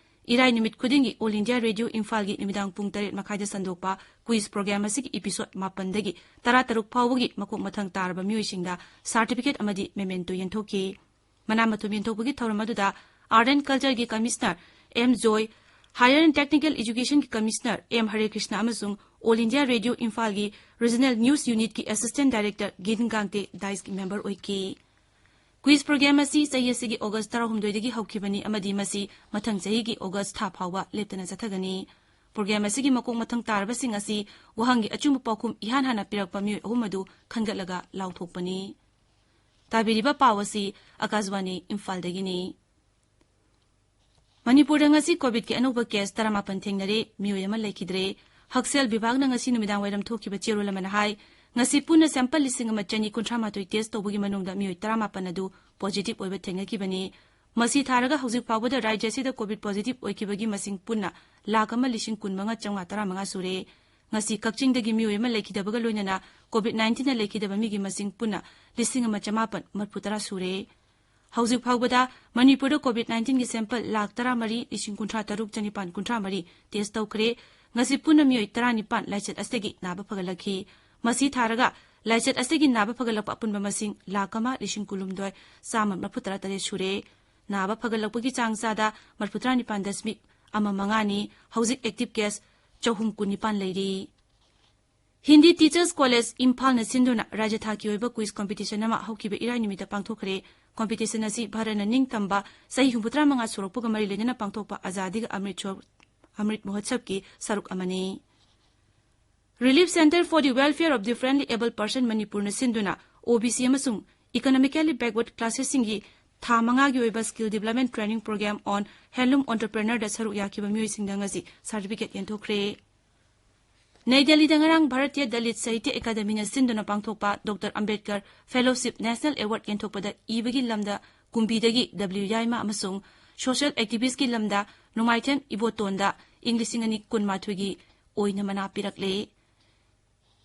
ꯏꯔꯥꯏ ꯅꯨꯃꯤꯠ ꯈꯨꯗꯤꯡꯒꯤ ꯑꯣꯜ ꯏꯟꯗꯤꯌꯥ ꯔꯦꯗꯤꯑꯣ ꯏꯝꯐꯥꯜꯒꯤ ꯅꯨꯃꯤꯗꯥꯡ ꯄꯨꯡ ꯇꯔꯦꯠ ꯃꯈꯥꯏꯗ ꯁꯟꯗꯣꯛꯄ ꯀ꯭ꯋꯤꯖ ꯄ꯭ꯔꯣꯒ꯭ꯔꯥꯝ ꯑꯁꯤꯒꯤ ꯏꯄꯤꯁꯣꯗ ꯃꯥꯄꯟꯗꯒꯤ ꯇꯔꯥꯇꯔꯨꯛ ꯐꯥꯎꯕꯒꯤ ꯃꯀꯣꯛ ꯃꯊꯪ ꯇꯥꯔꯕ ꯃꯤꯑꯣꯏꯁꯤꯡꯗ ꯁꯥꯔꯇꯤꯐꯤꯀꯦꯠ ꯑꯃꯗꯤ ꯃꯦꯃꯦꯟꯇꯣ ꯌꯦꯟꯊꯣꯛꯈꯤ꯫ ꯃꯅꯥ ꯃꯊꯨꯝ ꯌꯦꯟꯊꯣꯛꯄꯒꯤ ꯊꯧꯔꯝ ꯑꯗꯨꯗ ꯑꯥꯔꯠ ꯑꯦꯟ ꯀꯜꯆꯔꯒꯤ commissioner M Joy, higher and technical ꯑꯦꯖꯨꯀꯦꯁꯟꯒꯤ ꯀꯃꯤꯁꯅꯔ ꯑꯦꯝ ꯍꯔꯦ ꯀ꯭ꯔꯤꯁꯅ ꯑꯃꯁꯨꯡ ꯑꯣꯜ ꯏꯟꯗꯤꯌꯥ ꯔꯦꯗꯤꯑꯣ ꯏꯝꯐꯥꯜꯒꯤ ꯔꯤꯖꯅꯦꯜ ꯅ꯭ꯌꯨꯁ ꯌꯨꯅꯤꯠꯀꯤ ꯑꯦꯁꯤꯁꯇꯦꯟꯠ ꯗꯥꯏꯔꯦꯛꯇꯔ ꯒꯤꯟ ꯒꯥꯡꯇꯦ ꯗꯥꯏꯁꯀꯤ ꯃꯦꯝꯕꯔ ꯑꯣꯏꯈꯤ꯫ ꯀ꯭ꯋꯤꯖ ꯄ꯭ꯔꯣꯒ꯭ꯔꯥꯝ ꯑꯁꯤ ꯆꯍꯤ ꯑꯁꯤꯒꯤ ꯑꯣꯒꯁ ꯇꯔꯥꯍꯨꯝꯗꯣꯏꯗꯒꯤ ꯍꯧꯈꯤꯕꯅꯤ ꯑꯃꯗꯤ ꯃꯁꯤ ꯃꯊꯪ ꯆꯍꯤꯒꯤ ꯑꯣꯒꯁ ꯊꯥ ꯐꯥꯎꯕ ꯂꯦꯞꯇꯅ ꯆꯠꯊꯒꯅꯤ꯫ ꯄ꯭ꯔꯣꯒ꯭ꯔꯥꯝ ꯑꯁꯤꯒꯤ ꯃꯀꯣꯛ ꯃꯊꯪ ꯇꯥꯔꯕꯁꯤꯡ ꯑꯁꯤ ꯋꯥꯍꯪꯒꯤ ꯑꯆꯨꯝꯕ ꯄꯥꯎꯈꯨꯝ ꯏꯍꯥꯟ ꯍꯥꯟꯅ ꯄꯤꯔꯛꯄ ꯃꯤꯑꯣꯏ ꯑꯍꯨꯝ ꯑꯗꯨ ꯈꯟꯒꯠꯂꯒ ꯂꯥꯎꯊꯣꯛꯄꯅꯤ꯫ ꯇꯥꯕꯤꯔꯤꯕ ꯄꯥꯎ ꯑꯁꯤ ꯑꯀꯥꯁꯕꯥꯅꯤ ꯏꯝꯐꯥꯜꯗꯒꯤꯅꯤ꯫ ꯃꯅꯤꯄꯨꯔꯗ ꯉꯁꯤ ꯀꯣꯚꯤꯗꯀꯤ ꯑꯅꯧꯕ ꯀꯦꯁ ꯇꯔꯥꯃꯥꯄꯟ ꯊꯦꯡꯅꯔꯦ, ꯃꯤꯑꯣꯏ ꯑꯃ ꯂꯩꯈꯤꯗ꯭ꯔꯦ꯫ ꯍꯛꯁꯦꯜ ꯕꯤꯚꯥꯒꯅ ꯉꯁꯤ ꯅꯨꯃꯤꯗꯥꯡ ꯋꯥꯏꯔꯝ ꯊꯣꯛꯈꯤꯕ ꯆꯦꯔꯣꯜ ꯑꯃꯅ ꯍꯥꯏ, ꯉꯁꯤ ꯄꯨꯟꯅ ꯁꯦꯝꯄꯜ ꯂꯤꯁꯤꯡ ꯑꯃ ꯆꯅꯤ ꯀꯨꯟꯊ꯭ꯔꯥ ꯃꯥꯊꯣꯏ ꯇꯦꯁ ꯇꯧꯕꯒꯤ ꯃꯅꯨꯡꯗ ꯃꯤꯑꯣꯏ ꯇꯔꯥꯃꯥꯄꯟ ꯑꯗꯨ ꯄꯣꯖꯤꯇꯤꯚ ꯑꯣꯏꯕ ꯊꯦꯡꯅꯈꯤꯕꯅꯤ꯫ ꯃꯁꯤ ꯊꯥꯔꯒ ꯍꯧꯖꯤꯛ ꯐꯥꯎꯕꯗ ꯔꯥꯖ꯭ꯌ ꯑꯁꯤꯗ COVID positive ꯑꯣꯏꯈꯤꯕꯒꯤ ꯃꯁꯤꯡ ꯄꯨꯟꯅ ꯂꯥꯈ ꯑꯃ ꯂꯤꯁꯤꯡ ꯀꯨꯟ ꯃꯉꯥ ꯆꯥꯝꯃꯉꯥ ꯇꯔꯥꯃꯉꯥ ꯁꯨꯔꯦ꯫ ꯉꯁꯤ ꯀꯛꯆꯤꯡꯗꯒꯤ ꯃꯤꯑꯣꯏ ꯑꯃ ꯂꯩꯈꯤꯗꯕꯒ ꯂꯣꯏꯅꯅ COVID nineteenꯅ ꯂꯩꯈꯤꯗꯕ ꯃꯤꯒꯤ ꯃꯁꯤꯡ ꯄꯨꯟꯅ ꯂꯤꯁꯤꯡ ꯑꯃ ꯆꯃꯥꯄꯟ ꯃꯔꯤꯐꯨ ꯇꯔꯥ ꯁꯨꯔꯦ꯫ ꯍꯧꯖꯤꯛ ꯐꯥꯎꯕꯗ ꯃꯅꯤꯄꯨꯔꯗ COVID nineteenꯒꯤ sample ꯂꯥꯈ ꯇꯔꯥꯃꯔꯤ ꯂꯤꯁꯤꯡ ꯀꯨꯟꯊ꯭ꯔꯥ ꯇꯔꯨꯛ ꯆꯅꯤꯄꯥꯟ ꯀꯨꯟꯊ꯭ꯔꯥ ꯃꯔꯤ test ꯇꯧꯈ꯭ꯔꯦ꯫ ꯉꯁꯤ ꯄꯨꯟꯅ ꯃꯤꯑꯣꯏ ꯇꯔꯥꯅꯤꯄꯥꯟ ꯂꯥꯏꯆꯠ ꯑꯁꯤꯗꯒꯤ ꯅꯥꯕ ꯐꯒꯠꯂꯛꯈꯤ꯫ ꯃꯁꯤ ꯊꯥꯔꯒ ꯂꯥꯏꯆꯠ ꯑꯁꯤꯗꯒꯤ ꯅꯥꯕ ꯐꯒꯠꯂꯛꯄ ꯑꯄꯨꯟꯕ ꯃꯁꯤꯡ ꯂꯥꯈ ꯑꯃ ꯂꯤꯁꯤꯡ ꯀꯨꯟꯍꯨꯝꯗꯣꯏ ꯆꯥꯝꯃ ꯃꯔꯤꯐꯨ ꯇꯔꯥ ꯇꯔꯦꯠ ꯁꯨꯔꯦ꯫ ꯅꯥꯕ ꯐꯒꯠꯂꯛꯄꯒꯤ ꯆꯥꯡ ꯆꯥꯗ ꯃꯔꯤꯐꯨ ꯇꯔꯥꯅꯤꯄꯥꯟ ꯗꯁꯃꯤꯛ ꯑꯃ ꯃꯉꯥꯅꯤ꯫ ꯍꯧꯖꯤꯛ active case ꯆꯍꯨꯝ ꯀꯨꯟꯅꯤꯄꯥꯟ ꯂꯩꯔꯤ꯫ ꯍꯤꯟꯗꯤ Teachers College ꯏꯝꯐꯥꯜꯅ ꯁꯤꯟꯗꯨꯅ ꯔꯥꯖ꯭ꯌ ꯊꯥꯛꯀꯤ ꯑꯣꯏꯕ quiz competition ꯑꯃ ꯍꯧꯈꯤꯕ ꯏꯔꯥꯏ ꯅꯨꯃꯤꯠꯇ ꯄꯥꯡꯊꯣꯛꯈ꯭ꯔꯦ꯫ Competition ꯑꯁꯤ ꯚꯥꯔꯠꯅ ꯅꯤꯡꯇꯝꯕ ꯆꯍꯤ ꯍꯨꯝꯐꯨꯇꯔꯥ ꯃꯉꯥ ꯁꯨꯔꯛꯄꯒ ꯃꯔꯤ ꯂꯩꯅꯅ ꯄꯥꯡꯊꯣꯛꯄ ꯑꯖꯥꯗꯤ ꯀꯥ ꯑꯃ꯭ꯔꯤꯠ ꯁꯣ-, ꯑꯃ꯭ꯔꯤꯠ ꯃꯍꯣꯠꯁꯕꯀꯤ ꯁꯔꯨꯛ ꯑꯃꯅꯤ꯫ Relief Centre for the Welfare of Differently Abled Person ꯃꯅꯤꯄꯨꯔꯅ ꯁꯤꯟꯗꯨꯅ OBC ꯑꯃꯁꯨꯡ economically backward classesꯁꯤꯡꯒꯤ ꯊꯥ ꯃꯉꯥꯒꯤ ꯑꯣꯏꯕ Skill Development Training Programme on Handloom Entrepreneurꯗ ꯁꯔꯨꯛ ꯌꯥꯈꯤꯕ ꯃꯤꯑꯣꯏꯁꯤꯡꯗ ꯉꯁꯤ certificate ꯌꯦꯟꯊꯣꯛꯈ꯭ꯔꯦ꯫ ꯅꯩ ꯗꯦꯜꯂꯤꯗ ꯉꯔꯥꯡ ꯚꯥꯔꯇꯤꯌ ꯗꯂꯤꯠ ꯁꯥꯍꯤꯇ꯭ꯌ ꯑꯦꯀꯥꯗꯃꯤꯅ ꯁꯤꯟꯗꯨꯅ ꯄꯥꯡꯊꯣꯛꯄ doctor Ambedkar Fellowship National Award ꯌꯦꯟꯊꯣꯛꯄꯗ ꯏꯕꯒꯤ ꯂꯝꯗ ꯀꯨꯝꯕꯤꯗꯒꯤ ꯗꯕ꯭ꯂꯤꯎ ꯌꯥꯏꯃ ꯑꯃꯁꯨꯡ social activistꯀꯤ ꯂꯝꯗ ꯅꯣꯡꯃꯥꯏꯊꯦꯝ ꯏꯕꯣꯇꯣꯟꯗ ꯏꯪ ꯂꯤꯁꯤꯡ ꯑꯅꯤ ꯀꯨꯟꯃꯥꯊꯣꯏꯒꯤ ꯑꯣꯏꯅ ꯃꯅꯥ ꯄꯤꯔꯛꯂꯦ꯫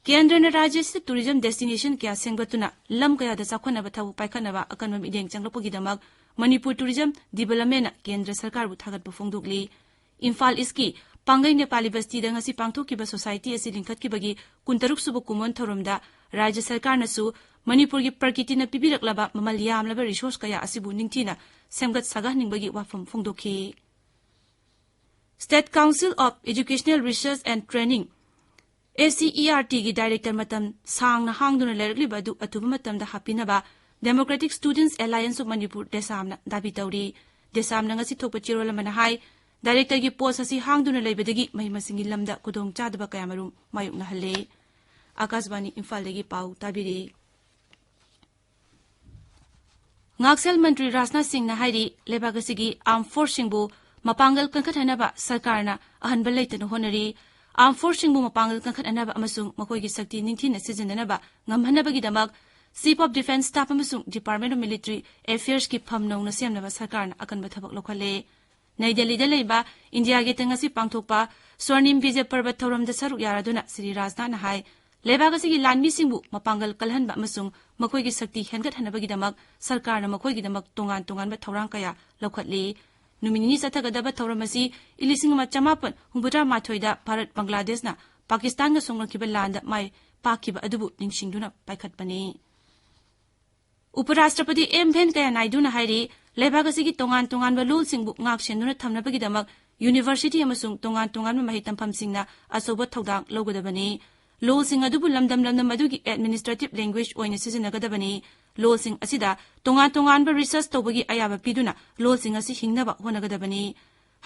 ꯀꯦꯟꯗ꯭ꯔꯅ ꯔꯥꯖ꯭ꯌ ꯑꯁꯤꯗ tourism destination ꯀꯌꯥ ꯁꯦꯝꯒꯠꯇꯨꯅ ꯂꯝ ꯀꯌꯥꯗ ꯆꯥꯎꯈꯠꯅꯕ ꯊꯕꯛ ꯄꯥꯏꯈꯠꯅꯕ ꯑꯀꯟꯕ ꯃꯤꯠꯌꯦꯡ ꯆꯪꯂꯛꯄꯒꯤꯗꯃꯛ ꯃꯅꯤꯄꯨꯔ Tourism Developmentꯅ ꯀꯦꯟꯗ꯭ꯔ ꯁꯔꯀꯥꯔꯕꯨ ꯊꯥꯒꯠꯄ ꯐꯣꯡꯗꯣꯛꯂꯤ꯫ ꯏꯝꯐꯥꯜ ꯏꯁꯀꯤ ꯄꯥꯡꯒꯩ ꯅꯦꯄꯥꯂꯤ ꯕꯁꯇꯤꯗ ꯉꯁꯤ ꯄꯥꯡꯊꯣꯛꯈꯤꯕ society ꯑꯁꯤ ꯂꯤꯡꯈꯠꯈꯤꯕꯒꯤ ꯀꯨꯟꯇꯔꯨꯛ ꯁꯨꯕ ꯀꯨꯝꯑꯣꯟ ꯊꯧꯔꯝꯗ ꯔꯥꯖ꯭ꯌ ꯁꯔꯀꯥꯔꯅꯁꯨ ꯃꯅꯤꯄꯨꯔꯒꯤ ꯄ꯭ꯔꯀꯤꯇꯤꯅ ꯄꯤꯕꯤꯔꯛꯂꯕ ꯃꯃꯜ ꯌꯥꯝꯂꯕ resource ꯀꯌꯥ ꯑꯁꯤꯕꯨ ꯅꯤꯡꯊꯤꯅ ꯁꯦꯝꯒꯠ ꯁꯥꯒꯠꯍꯟꯅꯤꯡꯕꯒꯤ ꯋꯥꯐꯝ ꯐꯣꯡꯗꯣꯛꯈꯤ꯫ State Council of Educational Research and Training, SCERTꯒꯤ director ꯃꯇꯝ ꯁꯥꯡꯅ ꯍꯥꯡꯗꯨꯅ ꯂꯩꯔꯛꯂꯤꯕ ꯑꯗꯨ ꯑꯊꯨꯕ ꯃꯇꯝꯗ ꯍꯥꯞꯄꯤꯅꯕ Democratic Students Alliance of Manipur, DESAMꯅ ꯗꯥꯕꯤ ꯇꯧꯔꯤ꯫ DESAMꯅ ꯉꯁꯤ ꯊꯣꯛꯄ ꯆꯦꯔꯣꯜ ꯑꯃꯅ ꯍꯥꯏ, directorꯒꯤ post ꯑꯁꯤ ꯍꯥꯡꯗꯨꯅ ꯂꯩꯕꯗꯒꯤ ꯃꯍꯩ ꯃꯁꯤꯡꯒꯤ ꯂꯝꯗ ꯈꯨꯗꯣꯡꯆꯥꯗꯕ ꯀꯌꯥꯃꯔꯨꯝ ꯃꯥꯌꯣꯛꯅꯍꯜꯂꯦ꯫ ꯑꯀꯥꯁꯕꯥꯅꯤ ꯏꯝꯐꯥꯜꯗꯒꯤ ꯄꯥꯎ ꯇꯥꯕꯤꯔꯤ꯫ ꯉꯥꯛꯁꯦꯜ ꯃꯟꯇ꯭ꯔꯤ ꯔꯥꯖꯅꯥꯊ ꯁꯤꯡꯅ ꯍꯥꯏꯔꯤ, ꯂꯩꯕꯥꯛ ꯑꯁꯤꯒꯤ armed forceꯁꯤꯡꯕꯨ ꯃꯄꯥꯡꯒꯜ ꯀꯟꯈꯠꯍꯟꯅꯕ ꯁꯔꯀꯥꯔꯅ ꯑꯍꯟꯕ ꯂꯩꯇꯅ ꯍꯣꯠꯅꯔꯤ꯫ Armed forceꯁꯤꯡꯕꯨ ꯃꯄꯥꯡꯒꯜ ꯀꯟꯈꯠꯍꯟꯅꯕ ꯑꯃꯁꯨꯡ ꯃꯈꯣꯏꯒꯤ ꯁꯛꯇꯤ ꯅꯤꯡꯊꯤꯅ ꯁꯤꯖꯤꯟꯅꯅꯕ ꯉꯝꯍꯟꯅꯕꯒꯤꯗꯃꯛ Chief of Defence Staff ꯑꯃꯁꯨꯡ Department of Military Affairsꯀꯤ ꯐꯝ ꯅꯧꯅ ꯁꯦꯝꯅꯕ ꯁꯔꯀꯥꯔꯅ ꯑꯀꯟꯕ ꯊꯕꯛ ꯂꯧꯈꯠꯂꯦ꯫ ꯅꯩ ꯗꯦꯜꯂꯤꯗ ꯂꯩꯕ ꯏꯟꯗꯤꯌꯥ ꯒꯦꯠꯇ ꯉꯁꯤ ꯄꯥꯡꯊꯣꯛꯄ ꯁ꯭ꯋꯔꯅꯤꯝ ꯕꯤꯖꯦ ꯄꯔꯕ ꯊꯧꯔꯝꯗ ꯁꯔꯨꯛ ꯌꯥꯔꯗꯨꯅ ꯁ꯭ꯔꯤ ꯔꯥꯖꯅꯥꯊꯅ ꯍꯥꯏ, ꯂꯩꯕꯥꯛ ꯑꯁꯤꯒꯤ ꯂꯥꯟꯃꯤꯁꯤꯡꯕꯨ ꯃꯄꯥꯡꯒꯜ ꯀꯜꯍꯟꯕ ꯑꯃꯁꯨꯡ ꯃꯈꯣꯏꯒꯤ ꯁꯛꯇꯤ ꯍꯦꯟꯒꯠꯍꯟꯅꯕꯒꯤꯗꯃꯛ ꯁꯔꯀꯥꯔꯅ ꯃꯈꯣꯏꯒꯤꯗꯃꯛ ꯇꯣꯉꯥꯟ ꯇꯣꯉꯥꯟꯕ ꯊꯧꯔꯥꯡ ꯀꯌꯥ ꯂꯧꯈꯠꯂꯤ꯫ ꯅꯨꯃꯤꯠ ꯅꯤꯅꯤ ꯆꯠꯊꯒꯗꯕ ꯊꯧꯔꯝ ꯑꯁꯤ ꯏꯪ ꯂꯤꯁꯤꯡ ꯑꯃ ꯆꯃꯥꯄꯟ ꯍꯨꯝꯐꯨꯇꯔꯥ ꯃꯥꯊꯣꯏꯗ ꯚꯥꯔꯠ ꯕꯪꯒ꯭ꯂꯥꯗꯦꯁꯅ ꯄꯥꯀꯤꯁꯇꯥꯟꯒ ꯁꯣꯛꯅꯈꯤꯕ ꯂꯥꯟꯗ ꯃꯥꯏ ꯄꯥꯛꯈꯤꯕ ꯑꯗꯨꯕꯨ ꯅꯤꯡꯁꯤꯡꯗꯨꯅ ꯄꯥꯏꯈꯠꯄꯅꯤ꯫ ꯎꯄꯔꯥꯁꯇ꯭ꯔꯄꯇꯤ ꯑꯦꯝ ꯚꯦꯟꯀꯌꯥ ꯅꯥꯏꯗꯨꯅ ꯍꯥꯏꯔꯤ, ꯂꯩꯕꯥꯛ ꯑꯁꯤꯒꯤ ꯇꯣꯉꯥꯟ ꯇꯣꯉꯥꯟꯕ ꯂꯣꯜꯁꯤꯡꯕꯨ ꯉꯥꯛ ꯁꯦꯟꯗꯨꯅ ꯊꯝꯅꯕꯒꯤꯗꯃꯛ ꯌꯨꯅꯤꯚꯔꯁꯤꯇꯤ ꯑꯃꯁꯨꯡ ꯇꯣꯉꯥꯟ ꯇꯣꯉꯥꯟꯕ ꯃꯍꯩ ꯇꯝꯐꯝꯁꯤꯡꯅ ꯑꯆꯧꯕ ꯊꯧꯗꯥꯡ ꯂꯧꯒꯗꯕꯅꯤ꯫ ꯂꯣꯜꯁꯤꯡ ꯑꯗꯨꯕꯨ ꯂꯝꯗꯝ ꯂꯝꯗꯝ ꯑꯗꯨꯒꯤ administrative language ꯑꯣꯏꯅ ꯁꯤꯖꯤꯟꯅꯒꯗꯕꯅꯤ꯫ ꯂꯣꯜꯁꯤꯡ ꯑꯁꯤꯗ ꯇꯣꯉꯥꯟ ꯇꯣꯉꯥꯟꯕ research ꯇꯧꯕꯒꯤ ꯑꯌꯥꯕ ꯄꯤꯗꯨꯅ ꯂꯣꯜꯁꯤꯡ ꯑꯁꯤ ꯍꯤꯡꯅꯕ ꯍꯣꯠꯅꯒꯗꯕꯅꯤ꯫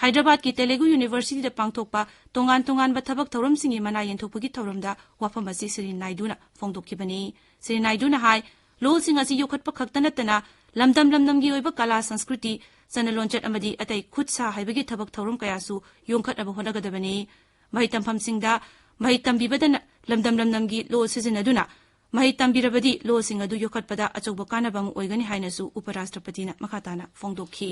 ꯍꯥꯏꯗ꯭ꯔꯕꯥꯗꯀꯤ ꯇꯦꯂꯨꯒꯨ ꯌꯨꯅꯤꯚꯔꯁꯤꯇꯤꯗ ꯄꯥꯡꯊꯣꯛꯄ ꯇꯣꯉꯥꯟ ꯇꯣꯉꯥꯟꯕ ꯊꯕꯛ ꯊꯧꯔꯝꯁꯤꯡꯒꯤ ꯃꯅꯥ ꯌꯦꯟꯊꯣꯛꯄꯒꯤ ꯊꯧꯔꯝꯗ ꯋꯥꯐꯝ ꯑꯁꯤ ꯁ꯭ꯔꯤ ꯅꯥꯏꯗꯨꯅ ꯐꯣꯡꯗꯣꯛꯈꯤꯕꯅꯤ꯫ ꯁ꯭ꯔꯤ ꯅꯥꯏꯗꯨꯅ ꯍꯥꯏ, ꯂꯣꯜꯁꯤꯡ ꯑꯁꯤ ꯌꯣꯛꯈꯠꯄ ꯈꯛꯇ ꯅꯠꯇꯅ ꯂꯝꯗꯝ ꯂꯝꯗꯝꯒꯤ ꯑꯣꯏꯕ ꯀꯂꯥ, ꯁꯪꯁꯀ꯭ꯔꯤꯇꯤ, ꯆꯠꯅ ꯂꯣꯟꯆꯠ ꯑꯃꯗꯤ ꯑꯇꯩ ꯈꯨꯠ ꯁꯥ ꯍꯩꯕꯒꯤ ꯊꯕꯛ ꯊꯧꯔꯝ ꯀꯌꯥꯁꯨ ꯌꯣꯛꯈꯠꯅꯕ ꯍꯣꯠꯅꯒꯗꯕꯅꯤ꯫ ꯃꯍꯩ ꯇꯝꯐꯝꯁꯤꯡꯗ ꯃꯍꯩ ꯇꯝꯕꯤꯕꯗ ꯂꯝꯗꯝ ꯂꯝꯗꯝꯒꯤ ꯂꯣꯜ ꯁꯤꯖꯤꯟꯅꯗꯨꯅ ꯃꯍꯩ ꯇꯝꯕꯤꯔꯕꯗꯤ ꯂꯣꯜꯁꯤꯡ ꯑꯗꯨ ꯌꯣꯛꯈꯠꯄꯗ ꯑꯆꯧꯕ ꯀꯥꯟꯅꯕ ꯑꯃ ꯑꯣꯏꯒꯅꯤ ꯍꯥꯏꯅꯁꯨ ꯎꯄꯔꯥꯁꯇ꯭ꯔꯄꯇꯤꯅ ꯃꯈꯥ ꯇꯥꯅ ꯐꯣꯡꯗꯣꯛꯈꯤ꯫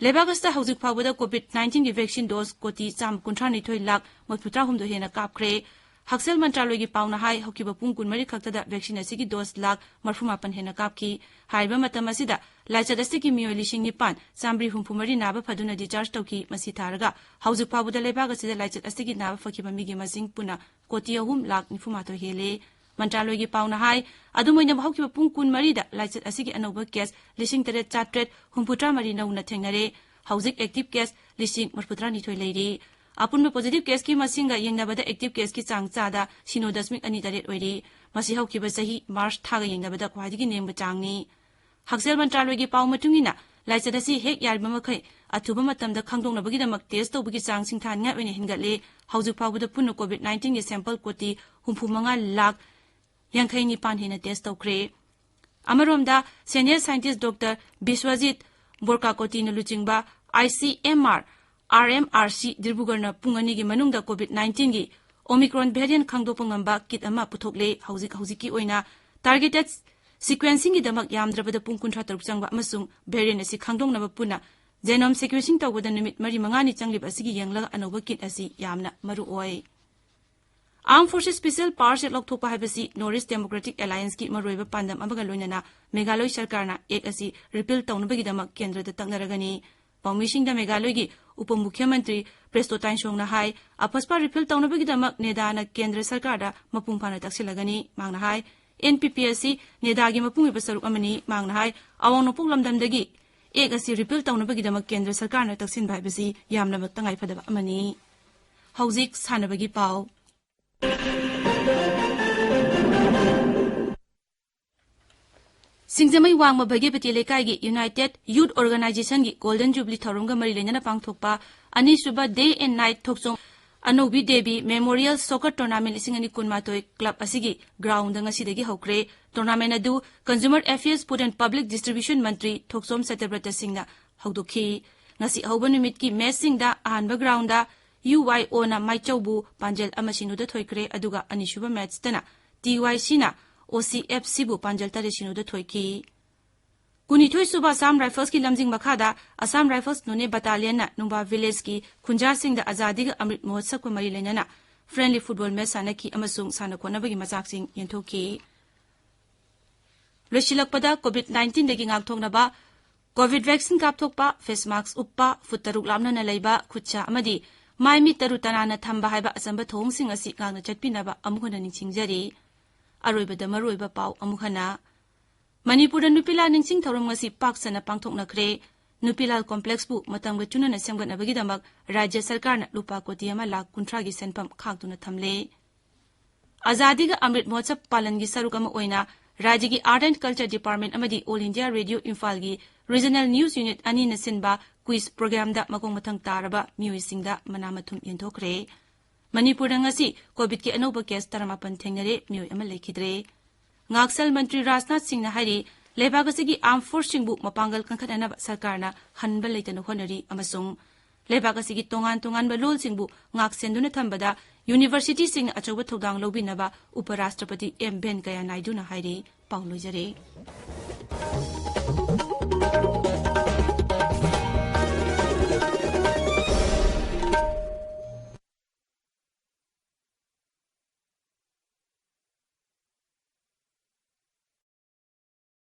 ꯂꯩꯕꯥꯛ ꯑꯁꯤꯗ ꯍꯧꯖꯤꯛ ꯐꯥꯎꯕꯗ COVID nineteenꯒꯤ vaccine dose ꯀꯣꯇꯤ ꯆꯥꯝꯃ ꯀꯨꯟꯊ꯭ꯔꯥ ꯅꯤꯊꯣꯏ ꯂꯥꯈ ꯃꯔꯤꯐꯨ ꯇꯔꯥ ꯍꯨꯝꯗꯣꯏ ꯍꯦꯟꯅ ꯀꯥꯞꯈ꯭ꯔꯦ꯫ ꯍꯛꯁꯦꯜ ꯃꯟꯇ꯭ꯔꯥꯂꯣꯏꯒꯤ ꯄꯥꯎꯅ ꯍꯥꯏ, ꯍꯧꯈꯤꯕ ꯄꯨꯡ ꯀꯨꯟꯃꯔꯤ ꯈꯛꯇꯗ vaccine ꯑꯁꯤꯒꯤ dose ꯂꯥꯈ ꯃꯔꯤꯐꯨ ꯃꯥꯄꯟ ꯍꯦꯟꯅ ꯀꯥꯞꯈꯤ꯫ ꯍꯥꯏꯔꯤꯕ ꯃꯇꯝ ꯑꯁꯤꯗ ꯂꯥꯏꯆꯠ ꯑꯁꯤꯒꯤ ꯃꯤꯑꯣꯏ ꯂꯤꯁꯤꯡ ꯅꯤꯄꯥꯟ ꯆꯥꯝꯃꯔꯤ ꯍꯨꯝꯐꯨ ꯃꯔꯤ ꯅꯥꯕ ꯐꯗꯨꯅ discharge ꯇꯧꯈꯤ꯫ ꯃꯁꯤ ꯊꯥꯔꯒ ꯍꯧꯖꯤꯛ ꯐꯥꯎꯕꯗ ꯂꯩꯕꯥꯛ ꯑꯁꯤꯗ ꯂꯥꯏꯆꯠ ꯑꯁꯤꯒꯤ ꯅꯥꯕ ꯐꯈꯤꯕ ꯃꯤꯒꯤ ꯃꯁꯤꯡ ꯄꯨꯟꯅ ꯀꯣꯇꯤ ꯑꯍꯨꯝ ꯂꯥꯈ ꯅꯤꯐꯨ ꯃꯥꯊꯣꯏ ꯍꯦꯜꯂꯦ꯫ ꯃꯟꯇ꯭ꯔꯥꯂꯣꯏꯒꯤ ꯄꯥꯎꯅ ꯍꯥꯏ, ꯑꯗꯨꯝ ꯑꯣꯏꯅꯃꯛ ꯍꯧꯈꯤꯕ ꯄꯨꯡ ꯀꯨꯟꯃꯔꯤꯗ ꯂꯥꯏꯆꯠ ꯑꯁꯤꯒꯤ ꯑꯅꯧꯕ case ꯂꯤꯁꯤꯡ ꯇꯔꯦꯠ ꯆꯥꯇ꯭ꯔꯦꯠ ꯍꯨꯝꯐꯨꯇꯔꯥ ꯃꯔꯤ ꯅꯧꯅ ꯊꯦꯡꯅꯔꯦ꯫ ꯍꯧꯖꯤꯛ active case ꯂꯤꯁꯤꯡ ꯃꯔꯤꯐꯨꯇꯔꯥ ꯅꯤꯊꯣꯏ ꯂꯩꯔꯤ꯫ ꯑꯄꯨꯟꯕ positive caseꯀꯤ ꯃꯁꯤꯡꯒ ꯌꯦꯡꯅꯕꯗ active caseꯀꯤ ꯆꯥꯡ ꯆꯥꯗ ꯁꯤꯅꯣ ꯗꯁꯃꯤꯛ ꯑꯅꯤ ꯇꯔꯦꯠ ꯑꯣꯏꯔꯤ꯫ ꯃꯁꯤ ꯍꯧꯈꯤꯕ ꯆꯍꯤ March ꯊꯥꯒ ꯌꯦꯡꯅꯕꯗ ꯈ꯭ꯋꯥꯏꯗꯒꯤ ꯅꯦꯝꯕ ꯆꯥꯡꯅꯤ꯫ ꯍꯛꯁꯦꯜ ꯃꯟꯇ꯭ꯔꯥꯂꯣꯏꯒꯤ ꯄꯥꯎ ꯃꯇꯨꯡ ꯏꯟꯅ, ꯂꯥꯏꯆꯠ ꯑꯁꯤ ꯍꯦꯛ ꯌꯥꯔꯤꯕ ꯃꯈꯩ ꯑꯊꯨꯕ ꯃꯇꯝꯗ ꯈꯪꯗꯣꯛꯅꯕꯒꯤꯗꯃꯛ test ꯇꯧꯕꯒꯤ ꯆꯥꯡ ꯁꯤꯡꯊꯥꯅꯤꯡꯉꯥꯏ ꯑꯣꯏꯅ ꯍꯦꯟꯒꯠꯂꯦ꯫ ꯍꯧꯖꯤꯛ ꯐꯥꯎꯕꯗ ꯄꯨꯟꯅ COVID nineteenꯒꯤ sample ꯀꯣꯇꯤ ꯍꯨꯝꯐꯨ ꯃꯉꯥ ꯂꯥꯈ ꯌꯥꯡꯈꯩ ꯅꯤꯄꯥꯟ ꯍꯦꯟꯅ test ꯇꯧꯈ꯭ꯔꯦ꯫ ꯑꯃꯔꯣꯝꯗ, senior scientist Doctor ꯕꯤꯁ꯭ꯋꯖꯤꯠ ꯕꯣꯔꯀꯥꯀꯣꯇꯤꯅ ꯂꯨꯆꯤꯡꯕ ICMR RMRC ꯗꯤꯕ꯭ꯔꯨꯒꯔꯅ ꯄꯨꯡ ꯑꯅꯤꯒꯤ ꯃꯅꯨꯡꯗ COVID nineteenꯒꯤ Omicron variant ꯈꯪꯗꯣꯛꯄ ꯉꯝꯕ kit ꯑꯃ ꯄꯨꯊꯣꯛꯂꯦ꯫ ꯍꯧꯖꯤꯛ ꯍꯧꯖꯤꯛꯀꯤ ꯑꯣꯏꯅ targeted sequencingꯒꯤꯗꯃꯛ ꯌꯥꯝꯗ꯭ꯔꯕꯗ ꯄꯨꯡ ꯀꯨꯟꯊ꯭ꯔꯥ ꯇꯔꯨꯛ ꯆꯪꯕ ꯑꯃꯁꯨꯡ variant ꯑꯁꯤ ꯈꯪꯗꯣꯛꯅꯕ ꯄꯨꯟꯅ genome sequencing ꯇꯧꯕꯗ ꯅꯨꯃꯤꯠ ꯃꯔꯤ ꯃꯉꯥꯅꯤ ꯆꯪꯂꯤꯕ ꯑꯁꯤꯒꯤ ꯌꯦꯡꯂꯒ ꯑꯅꯧꯕ kit ꯑꯁꯤ ꯌꯥꯝꯅ ꯃꯔꯨ ꯑꯣꯏ꯫ Armed Forces Special Powers Act ꯂꯧꯊꯣꯛꯄ ꯍꯥꯏꯕꯁꯤ North East Democratic Allianceꯀꯤ ꯃꯔꯨꯑꯣꯏꯕ ꯄꯥꯟꯗꯝ ꯑꯃꯒ ꯂꯣꯏꯅꯅ ꯃꯦꯘꯥꯂꯣꯏ ꯁꯔꯀꯥꯔꯅ Act ꯑꯁꯤ repeal ꯇꯧꯅꯕꯒꯤꯗꯃꯛ ꯀꯦꯟꯗ꯭ꯔꯗ ꯇꯛꯅꯔꯒꯅꯤ꯫ ꯄꯥꯎꯃꯤꯁꯤꯡꯗ ꯃꯦꯘꯥꯂꯣꯏꯒꯤ ꯎꯄ ꯃꯨꯈ꯭ꯌ ꯃꯟꯇ꯭ꯔꯤ ꯄ꯭ꯔꯦꯁꯇꯣ ꯇꯥꯏꯟꯁꯣꯡꯅ ꯍꯥꯏ, AFSPA repeal ꯇꯧꯅꯕꯒꯤꯗꯃꯛ ꯅꯦꯗꯥꯅ ꯀꯦꯟꯗ꯭ꯔ ꯁꯔꯀꯥꯔꯗ ꯃꯄꯨꯡ ꯐꯥꯅ ꯇꯛꯁꯤꯜꯂꯒꯅꯤ꯫ ꯃꯍꯥꯛꯅ ꯍꯥꯏ, NPP ꯑꯁꯤ ꯅꯦꯗꯥꯒꯤ ꯃꯄꯨꯡ ꯑꯣꯏꯕ ꯁꯔꯨꯛ ꯑꯃꯅꯤ꯫ ꯃꯍꯥꯛꯅ ꯍꯥꯏ, ꯑꯋꯥꯡ ꯅꯣꯡꯄꯣꯛ ꯂꯝꯗꯝꯗꯒꯤ Act ꯑꯁꯤ repeal ꯇꯧꯅꯕꯒꯤꯗꯃꯛ ꯀꯦꯟꯗ꯭ꯔ ꯁꯔꯀꯥꯔꯅ ꯇꯛꯁꯤꯟꯕ ꯍꯥꯏꯕꯁꯤ ꯌꯥꯝꯅꯃꯛ ꯇꯉꯥꯏꯐꯗꯕ ꯑꯃꯅꯤ꯫ ꯍꯧꯖꯤꯛ ꯁꯥꯟꯅꯕꯒꯤ ꯄꯥꯎ꯫ ꯁꯤꯡꯖꯃꯩ ꯋꯥꯡꯃ ꯚꯒꯤꯄꯇꯤ ꯂꯩꯀꯥꯏꯒꯤ United Youth Organizationꯒꯤ Golden Jubilee ꯊꯧꯔꯝꯒ ꯃꯔꯤ ꯂꯩꯅꯅ ꯄꯥꯡꯊꯣꯛꯄ ꯑꯅꯤꯁꯨꯕ Day and Night Thokchom ꯑꯅꯧꯕꯤ Devi Memorial Soccer Tournament ꯂꯤꯁꯤꯡ ꯑꯅꯤ ꯀꯨꯟꯃꯥꯊꯣꯏ club ꯑꯁꯤꯒꯤ groundꯗ ꯉꯁꯤꯗꯒꯤ ꯍꯧꯈ꯭ꯔꯦ꯫ Tournament ꯑꯗꯨ Consumer Affairs, Food and Public Distribution ꯃꯟꯇ꯭ꯔꯤ ꯊꯣꯛꯆꯣꯝ ꯁꯇ꯭ꯌꯕ꯭ꯔꯇ ꯁꯤꯡꯅ ꯍꯧꯗꯣꯛꯈꯤ꯫ ꯉꯁꯤ ꯑꯍꯧꯕ ꯅꯨꯃꯤꯠꯀꯤ matchꯁꯤꯡꯗ ꯑꯍꯥꯟꯕ groundꯗ UYOꯅ ꯃꯥꯏꯆꯧꯕꯨ ꯄꯥꯟꯖꯜ ꯑꯃ ꯁꯤꯅꯣꯗ ꯊꯣꯏꯈ꯭ꯔꯦ, ꯑꯗꯨꯒ ꯑꯅꯤꯁꯨꯕ matchꯇꯅ TYCꯅ OCFCꯕꯨ ꯄꯥꯟꯖꯜ ꯇꯔꯦꯠ ꯁꯤꯅꯣꯗ ꯊꯣꯏꯈꯤ꯫ ꯀꯨꯟꯅꯤꯊꯣꯏ ꯁꯨꯕ Assam Riflesꯀꯤ ꯂꯝꯖꯤꯡ ꯃꯈꯥꯗ Assam Rifles None Battalionꯅ ꯅꯨꯡꯕꯥ villageꯀꯤ ꯈꯨꯟꯖꯥꯁꯤꯡꯗ ꯑꯖꯥꯗꯤꯒ ꯑꯃ꯭ꯔꯤꯠ ꯃꯍꯣꯠꯁꯕꯀ ꯃꯔꯤ ꯂꯩꯅꯅ friendly football match ꯁꯥꯟꯅꯈꯤ ꯑꯃꯁꯨꯡ ꯁꯥꯟꯅ ꯈꯣꯠꯅꯕꯒꯤ ꯃꯆꯥꯛꯁꯤꯡ ꯌꯦꯟꯊꯣꯛꯈꯤ꯫ ꯂꯣꯏꯁꯤꯜꯂꯛꯄꯗ COVID nineteenꯗꯒꯤ ꯉꯥꯛꯊꯣꯛꯅꯕ COVID vaccine ꯀꯥꯞꯊꯣꯛꯄ, face mask ꯎꯞꯄ, ꯐꯨꯠ ꯇꯔꯨꯛ ꯂꯥꯞꯅꯅ ꯂꯩꯕ, ꯈꯨꯠꯁꯥ ꯑꯃꯗꯤ ꯃꯥꯏ ꯃꯤꯠ ꯇꯔꯨ ꯇꯅꯥꯟꯅ ꯊꯝꯕ ꯍꯥꯏꯕ ꯑꯆꯝꯕ ꯊꯧꯑꯣꯡꯁꯤꯡ ꯑꯁꯤ ꯉꯥꯛꯅ ꯆꯠꯄꯤꯅꯕ ꯑꯃꯨꯛ ꯍꯟꯅ ꯅꯤꯡꯁꯤꯡꯖꯔꯤ꯫ ꯑꯔꯣꯏꯕꯗ ꯃꯔꯨꯑꯣꯏꯕ ꯄꯥꯎ ꯑꯃꯨꯛ ꯍꯟꯅ꯫ ꯃꯅꯤꯄꯨꯔꯗ ꯅꯨꯄꯤ ꯂꯥꯟ ꯅꯤꯡꯁꯤꯡ ꯊꯧꯔꯝ ꯉꯁꯤ ꯄꯥꯛ ꯁꯟꯅ ꯄꯥꯡꯊꯣꯛꯅꯈ꯭ꯔꯦ꯫ ꯅꯨꯄꯤ ꯂꯥꯟ complexꯄꯨ ꯃꯇꯝꯒ ꯆꯨꯅꯅ ꯁꯦꯝꯒꯠꯅꯕꯒꯤꯗꯃꯛ ꯔꯥꯖ꯭ꯌ ꯁꯔꯀꯥꯔꯅ ꯂꯨꯄꯥ ꯀꯣꯇꯤ ꯑꯃ ꯂꯥꯈ ꯀꯨꯟꯊ꯭ꯔꯥꯒꯤ ꯁꯦꯟꯐꯝ ꯈꯥꯛꯇꯨꯅ ꯊꯝꯂꯦ꯫ ꯑꯖꯥꯗꯤꯒ ꯑꯃ꯭ꯔꯤꯠ ꯃꯍꯣꯠꯁꯕ ꯄꯥꯂꯟꯒꯤ ꯁꯔꯨꯛ ꯑꯃ ꯑꯣꯏꯅ ꯔꯥꯖ꯭ꯌꯒꯤ Art and Culture Department ꯑꯃꯗꯤ All India Radio ꯏꯝꯐꯥꯜꯒꯤ Regional News Unit ꯑꯅꯤꯅ ꯁꯤꯟꯕ quiz programꯗ ꯃꯈꯣꯡ ꯃꯊꯪ ꯇꯥꯔꯕ ꯃꯤꯑꯣꯏꯁꯤꯡꯗ ꯃꯅꯥ ꯃꯊꯨꯝ ꯌꯦꯟꯊꯣꯛꯈ꯭ꯔꯦ꯫ ꯃꯅꯤꯄꯨꯔꯗ ꯉꯁꯤ COVIDꯀꯤ ꯑꯅꯧꯕ case ꯇꯔꯥꯃꯥꯄꯟ ꯊꯦꯡꯅꯔꯦ, ꯃꯤꯑꯣꯏ ꯑꯃ ꯂꯩꯈꯤꯗ꯭ꯔꯦ꯫ ꯉꯥꯛꯁꯦꯜ ꯃꯟꯇ꯭ꯔꯤ ꯔꯥꯖꯅꯥꯊ ꯁꯤꯡꯅ ꯍꯥꯏꯔꯤ, ꯂꯩꯕꯥꯛ ꯑꯁꯤꯒꯤ armed forceꯁꯤꯡꯕꯨ ꯃꯄꯥꯡꯒꯜ ꯀꯟꯈꯠꯅꯅꯕ ꯁꯔꯀꯥꯔꯅ ꯍꯟꯕ ꯂꯩꯇꯅ ꯍꯣꯠꯅꯔꯤ ꯑꯃꯁꯨꯡ ꯂꯩꯕꯥꯛ ꯑꯁꯤꯒꯤ ꯇꯣꯉꯥꯟ ꯇꯣꯉꯥꯟꯕ ꯂꯣꯜꯁꯤꯡꯕꯨ ꯉꯥꯛꯁꯦꯟꯗꯨꯅ ꯊꯝꯕꯗ ꯌꯨꯅꯤꯚꯔꯁꯤꯇꯤꯁꯤꯡꯅ ꯑꯆꯧꯕ ꯊꯧꯗꯥꯡ ꯂꯧꯕꯤꯅꯕ ꯎꯄꯔꯥꯁꯇ꯭ꯔꯄꯇꯤ ꯑꯦꯝ ꯚꯦꯟꯀꯌꯥ ꯅꯥꯏꯗꯨꯅ ꯍꯥꯏꯔꯤ꯫ ꯄꯥꯎ ꯂꯣꯏꯖꯔꯦ꯫